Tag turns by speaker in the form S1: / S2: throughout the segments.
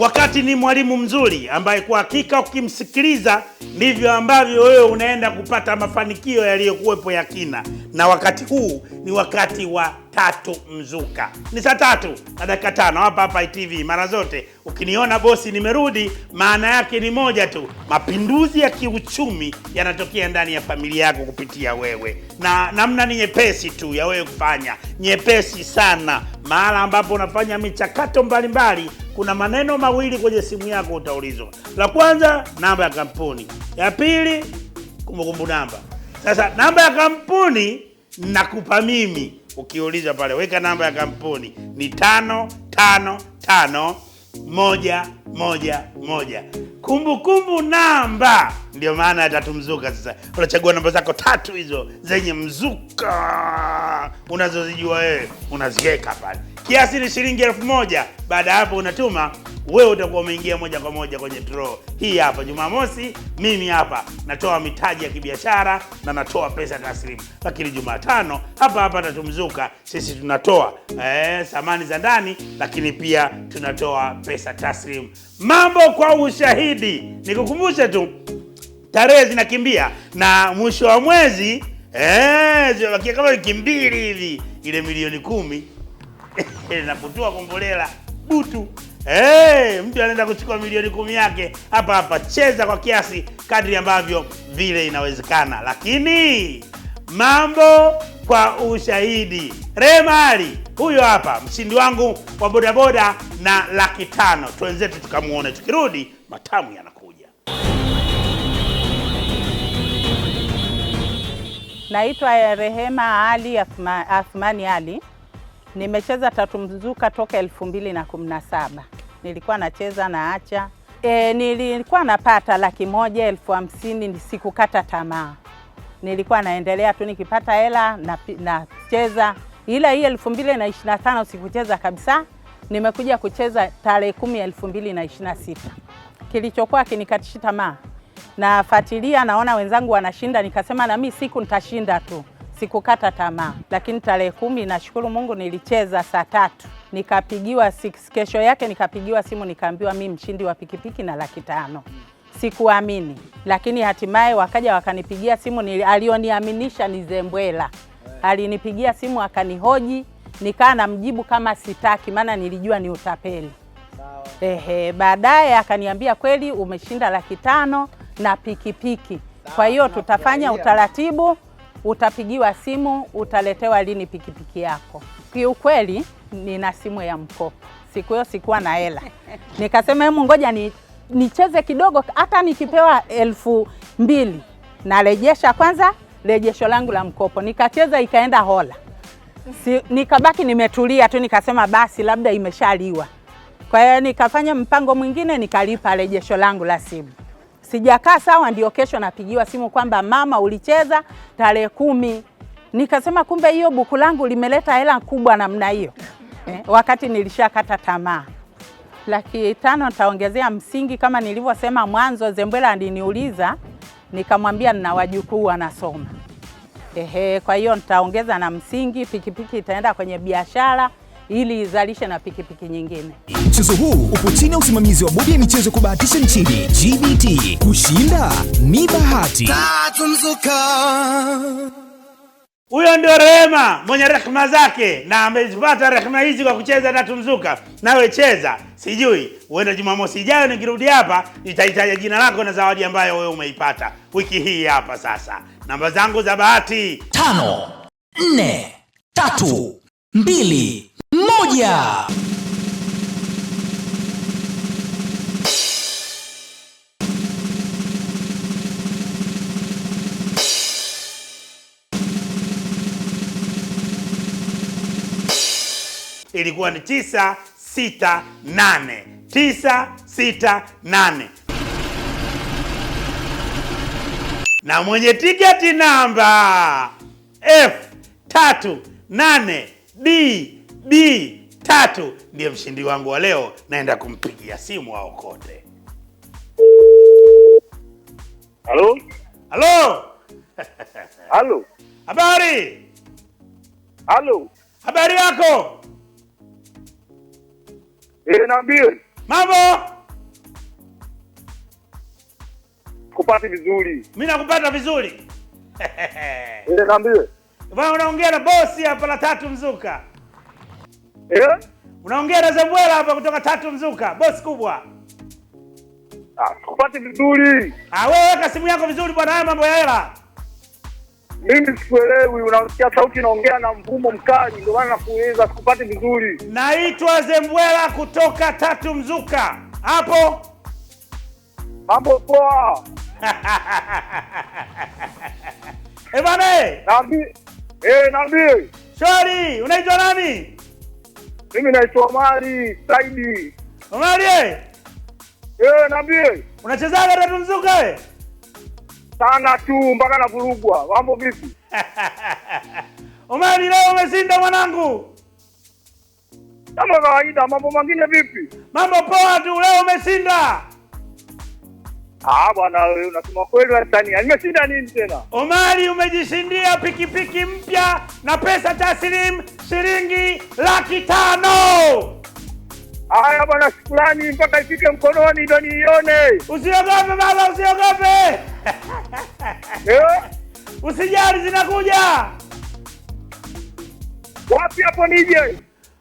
S1: Wakati ni mwalimu mzuri ambaye kwa hakika ukimsikiliza ndivyo ambavyo wewe unaenda kupata mafanikio yaliyokuwepo ya kina. Na wakati huu ni wakati wa Tatu Mzuka. Ni saa 3:05 hapa hapa ITV. Mara zote ukiniona bosi nimerudi, maana yake ni moja tu: mapinduzi ya kiuchumi yanatokea ndani ya familia yako kupitia wewe. Na namna ni nyepesi tu ya wewe kufanya, nyepesi sana. Mahala ambapo unafanya michakato mbalimbali, kuna maneno mawili kwenye simu yako utaulizwa. La kwanza, namba ya kampuni. Ya pili, kumbukumbu namba. Sasa namba ya kampuni nakupa mimi. Ukiuliza pale, weka namba ya kampuni ni 5 5 5 1 1 1. Kumbukumbu namba ndio maana ya Tatu Mzuka. Sasa unachagua namba zako tatu hizo zenye mzuka unazozijua wewe, unaziweka pale. Kiasi ni shilingi 1000. Baada ya hapo unatuma, wewe utakuwa umeingia moja kwa moja kwenye draw. Hii hapa Jumamosi mimi hapa natoa mitaji ya kibiashara na natoa pesa taslimu. Lakini Jumatano hapa hapa Tatu Mzuka sisi tunatoa samani za ndani, lakini pia tunatoa pesa taslimu. Mambo kwa ushahidi. Nikukumbushe tu tarehe zinakimbia na mwisho wa mwezi zimebakia kama wiki mbili hivi, ile milioni 10 na kutoa kombolela butu. Mtu anaenda kuchukua milioni 10 yake hapa hapa. Cheza kwa kiasi kadri ambavyo vile inawezekana, lakini mambo kwa ushahidi. Rehema Ali huyo hapa mshindi wangu wa bodaboda na 500,000. Twenzetu tukamuone, tukirudi matamu yanakuja.
S2: Naitwa Rehema Ali Athmani Ali. Nimecheza Tatu Mzuka toka 2017. Nilikuwa nacheza na acha. Nilikuwa napata 150,000, sikukata tamaa. Nilikuwa naendelea tu nikipata hela nacheza. Ila hii 2025 sikucheza kabisa. Nimekuja kucheza tarehe 10 2026. Kilichokuwa kinikatisha tamaa, nafuatilia naona wenzangu wanashinda, nikasema na mimi siku nitashinda tu. Sikukata tamaa. Lakini tarehe 10 nashukuru Mungu nilicheza saa 3. Nikapigiwa kesho yake nikapigiwa simu nikaambiwa mimi mshindi wa pikipiki na 500,000. Sikuamini, lakini hatimaye wakaja wakanipigia simu. Alioniaminisha ni Zembwela. Alinipigia simu akanihoji, nikaa namjibu kama sitaki, maana nilijua ni utapeli. Baadaye akaniambia kweli umeshinda 500,000 na pikipiki. Kwa hiyo tutafanya utaratibu, utapigiwa simu, utaletewa lini pikipiki yako. Kiukweli nina simu ya mkopo. Siku hiyo sikuwa na hela. Nikasema hebu ngoja nicheze kidogo, hata nikipewa 2000 narejesha kwanza rejesho langu la mkopo. Nikacheza ikaenda hola. Nikabaki nimetulia tu, nikasema basi labda imeshaliwa. Kwa hiyo nikafanya mpango mwingine, nikalipa rejesho langu la simu. Sijakaa sawa, ndio kesho napigiwa simu kwamba mama ulicheza tarehe 10. Nikasema kumbe hiyo buku langu limeleta hela kubwa namna hiyo. Wakati nilishakata tamaa. 500,000 nitaongezea msingi kama nilivyosema mwanzo. Zembwela aliniuliza, nikamwambia nina wajukuu wanasoma. Kwa hiyo nitaongeza na msingi, pikipiki itaenda kwenye biashara ili izalishe na pikipiki nyingine.
S3: Mchezo huu upo chini ya usimamizi wa Bodi ya Michezo Kubahatisha nchini GBT. Kushinda ni bahati.
S4: Tatu Mzuka.
S1: Huyo ndio Rehema mwenye rehema zake, na amezipata rehema hizi kwa kucheza Tatu Mzuka. Nawe cheza, sijui uende Jumamosi ijayo nikirudi hapa nitahitaji jina lako na zawadi ambayo wewe umeipata wiki hii hapa. Sasa namba zangu za bahati
S3: 5 4 3 2 1.
S1: Ilikuwa ni 9 6 8. 9 6 8. Na mwenye tiketi namba F 3 8 D B 3 ndiye mshindi wangu wa leo. Naenda kumpigia simu aokote.
S5: Halo?
S1: Halo?
S5: Halo?
S1: Habari?
S5: Halo?
S1: Habari yako?
S5: Niambie.
S1: Mambo?
S5: Sikupati vizuri.
S1: Mimi nakupata vizuri.
S5: Ile niambie.
S1: Bwana, unaongea na bosi hapa la Tatu Mzuka.
S5: Eh?
S1: Unaongea na Zembwela hapa kutoka Tatu Mzuka, bosi kubwa.
S5: Ah, sikupati vizuri.
S1: Ah, wewe weka simu yako vizuri bwana, haya mambo ya hela.
S5: Mimi sikuelewi, unasikia sauti inaongea na mvumo mkali, ndio maana nakuuliza sikupati vizuri.
S1: Naitwa Zembwela kutoka Tatu Mzuka. Hapo
S5: Mambo poa.
S1: Eh bwana,
S5: Naambie. Eh, naambie.
S1: Shwari, unaitwa nani?
S5: Mimi naitwa Omari Saidi.
S1: Omari,
S5: Eh, naambie.
S1: unachezaga Tatu Mzuka wewe?
S5: Sana tu mpaka navurugwa. Mambo vipi?
S1: Omari, leo umeshinda mwanangu.
S5: Kama kawaida, mambo mengine vipi?
S1: Mambo poa tu, leo umeshinda.
S5: Ah bwana, wewe unasema kweli Tanzania. Nimeshinda nini tena?
S1: Omari, umejishindia pikipiki mpya na pesa taslim shilingi 500,000.
S5: Haya bwana, shukrani mpaka ifike mkononi ndio niione.
S1: Usiogope baba, usiogope.
S5: Eh?
S1: Usijali, zinakuja.
S5: Wapi hapo nije?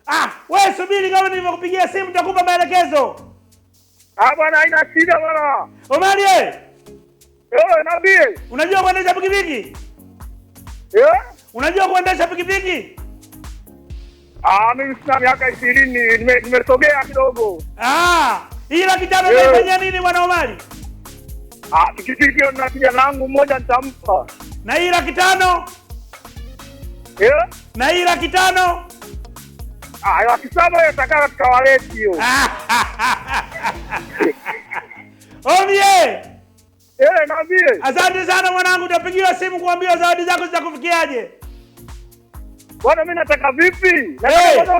S1: Ah, wewe subiri, kama nilivyokupigia simu nitakupa maelekezo.
S5: Ah bwana, haina shida bwana.
S1: Omari,
S5: Eh, naambie.
S1: unajua kuendesha pikipiki?
S5: Eh?
S1: Unajua kuendesha pikipiki?
S5: Ah, mimi sina miaka 20, nimesogea kidogo.
S1: Ah, hii 500,000 utaifanyia nini bwana Omari?
S5: Ah, pikipiki na kijana wangu mmoja nitampa.
S1: Na hii 500,000?
S5: Eh?
S1: Na hii 500,000?
S5: Ah, 700,000 hiyo itakaa katika waleti hiyo.
S1: Omie!
S5: Eh, naambie.
S1: Asante sana mwanangu, utapigiwa simu kuambiwa zawadi zako zitakufikiaje.
S5: Bwana, mimi nataka vipi? Nataka kwanza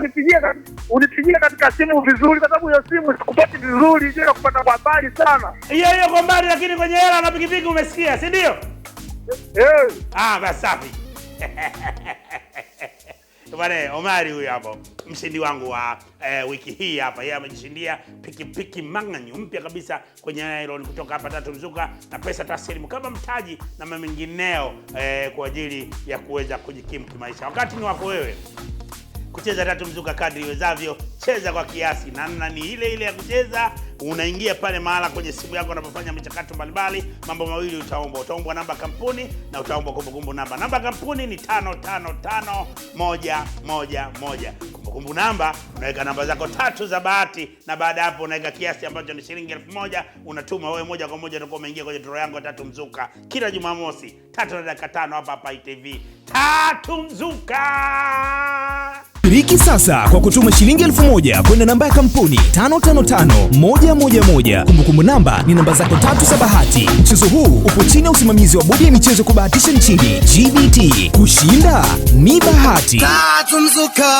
S5: unipigie katika simu vizuri, kwa sababu hiyo simu sikupati vizuri, ndio nakupata kwa mbali sana.
S1: Hiyo hiyo kwa mbali, lakini kwenye hela na pikipiki umesikia, si ndio?
S5: Eh.
S1: Ah, basi safi. Bwana Omari huyu hapo mshindi wangu wa wiki hii hapa. Yeye amejishindia pikipiki manganyu mpya kabisa kwenye nylon kutoka hapa Tatu Mzuka na pesa taslimu kama mtaji na mengineo kwa ajili ya kuweza kujikimu kimaisha. Wakati ni wako wewe kucheza Tatu Mzuka kadri iwezavyo. Cheza kwa kiasi, namna ni ile ile ya kucheza. Unaingia pale mahala kwenye simu yako unapofanya michakato mbalimbali, mambo mawili utaombwa. Utaombwa namba kampuni na utaombwa kumbukumbu namba. Namba kampuni ni 555111. Kumbukumbu namba unaweka namba zako tatu za bahati, na baada hapo unaweka kiasi ambacho ni shilingi 1000, unatuma wewe moja kwa moja, utakuwa umeingia kwenye draw yangu ya Tatu Mzuka kila Jumamosi 3:05 hapa hapa ITV. Tatu Mzuka.
S3: Shiriki sasa kwa kutuma shilingi 1000 kwenda namba ya kampuni 555111. Kumbukumbu namba ni namba zako tatu za bahati. Mchezo huu upo chini ya usimamizi wa Bodi ya Michezo Kubahatisha nchini GBT. Kushinda ni bahati.
S4: Tatu Mzuka.